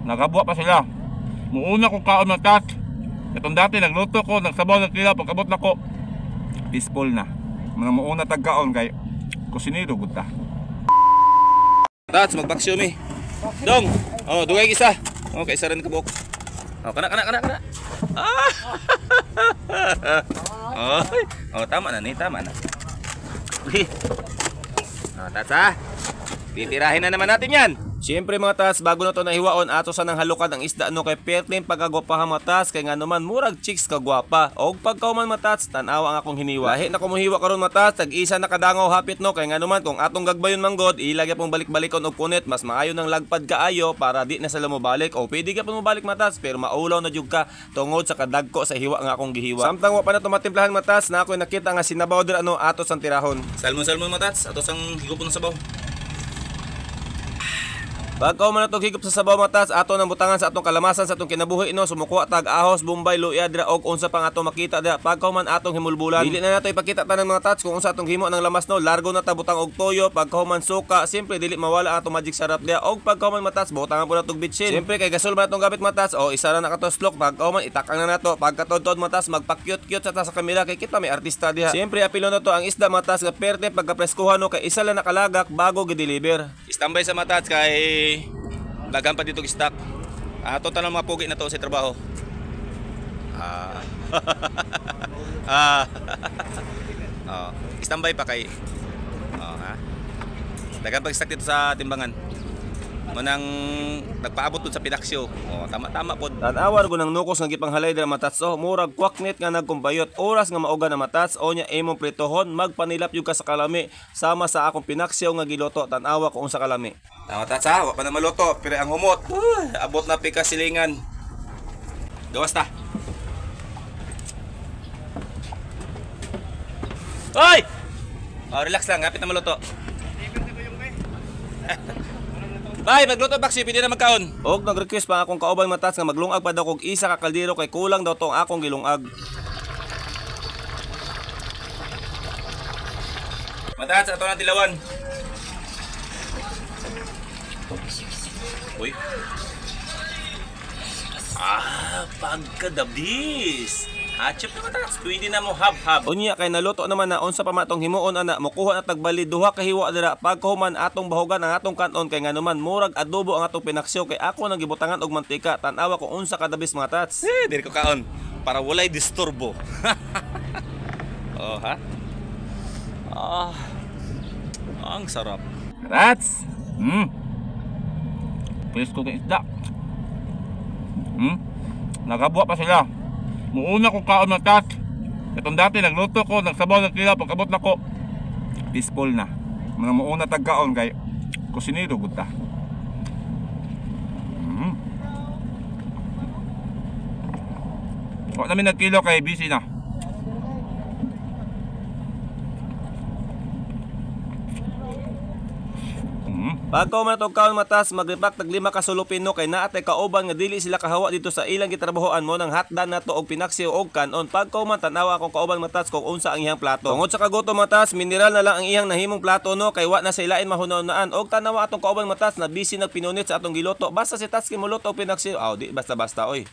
Nagabuwa pa sila. Muuna kong kaon na tat. Itong dati nagluto ko, nagsabaw ng kilaw, pagkabot na ko. Peaceful na. Mga muuna tagkaon kay kusinero gud ta. Tats, magbaksyo mi. Dong. Oh, dugay isa. Oh, kay isa rin kabuk. Oh, kana kana kana kana. Ah. Oh, oh, tama na ni, tama na. Uy. Oh, tats ha. Titirahin na naman natin 'yan. Siyempre mga tats, bago na to nahiwaon, ato sa nang halukan ang isda no kay pertling pagkagwapahan mga tats, kay nga naman murag chicks kagwapa. Og pagkauman mga tats, tanawa ang akong hiniwa. Lahi na kumuhiwa karon mga tats, tag isa na kadangaw hapit no kay nga naman kung atong gagbayon manggod, ilagay pong balik-balikon og punit, mas maayo nang lagpad kaayo para di na sila mobalik o pwede ka pong mobalik mga tats, pero maulaw na jud ka tungod sa kadagko sa hiwa nga akong gihiwa. Samtang wa pa na to matimplahan mga tats, na ako'y nakita nga sinabaw dira ano ato sang tirahon. Salmon salmon mga tats, ato sang higupon ng sabaw. Pagka man natong higop sa sabaw mga tats, ato nang butangan sa atong kalamasan sa atong kinabuhi no, sumukuha tag ahos, bombay, luya dira og unsa pang atong makita dira. Pagka man atong himulbulan, dili na nato ipakita tanan mga tats kung unsa atong himo ng lamas no, largo na ta butang og toyo, pagka man suka, siyempre dili mawala ang atong magic sarap dira. Og pagka man mga tats, butangan po natong bitsin. Siyempre kay gasol man atong gamit mga tats, o isa ra na katuslok, pagka man itakang na nato, pagkatodtod mga tats, magpa-cute-cute sa ta sa kamera kay kita may artista diha. Siyempre apilo na to ang isda mga tats nga perte pagkapreskuhan no, kay isa lang nakalagak bago gi-deliver. Standby sa mga tats kay daghan pa dito stock. Ato tanang mga pugi na to sa trabaho. Ah. Ah. Oh, standby pa kay. Oh, ha. Daghan pa stock dito sa timbangan. Manang nagpaabot dun sa pinaksyo. Oh, tama-tama pod. Tan-awar ko ng nukos nga gipanghalay dira matats oh, murag kwaknit nga nagkumbayot. Oras nga mauga na matats o nya imong pritohon, magpanilap jud ka sa kalami sama sa akong pinaksyo nga giluto. Tan-awa ko unsa kalami. Tama tats ha, wa pa na maluto pero ang humot. Abot na pika silingan. Gawas ta. Hoy! Oh, relax lang, hapit na maluto. Bay, magluto baksi, pwede na magkaon. Og nag-request pa akong kauban matats nga maglungag pa daw kog isa ka kaldero kay kulang daw tong akong gilungag. Matats, ato na tilawan. Uy. Ah, pagkadabis. Achip na matats, pwede na mo hab-hab. Unya kay naluto naman na unsa pa man atong himuon ana, mokuha na tagbali duha ka hiwa dira pagkahuman atong bahugan ang atong kanon kay nganuman murag adobo ang atong pinaksyo kay ako nang gibutangan og mantika. Tan-awa kung unsa kadabis mga tats. Eh, diri ko kaon para walay disturbo. Oh, ha? Ah. Ang sarap. Rats. Presko kay isda. Nagabuwa pa sila. Muuna kong kaon na tat. Itong dati nagluto ko, nagsabaw ng kilaw, pagkabot na ko. Peaceful na. Mga muuna tagkaon kay kusinero gud ta. Wa namin nagkilo kay busy na. Pagka man atong kaon matas, magripak tag 5 ka sulupin no kay naa tay kauban nga dili sila kahawa dito sa ilang gitrabahoan mo nang hatdan nato og pinaksiw og kanon. Pagka man tan-awa akong kauban matas kung unsa ang iyang plato. Tungod sa kagutom matas, mineral na lang ang iyang nahimong plato no kay wa na sa ilain mahunahunaan. Og tan-awa atong kauban matas na busy nagpinunit sa atong giluto. Basta si Tatski moluto og pinaksiw, aw di basta-basta oy.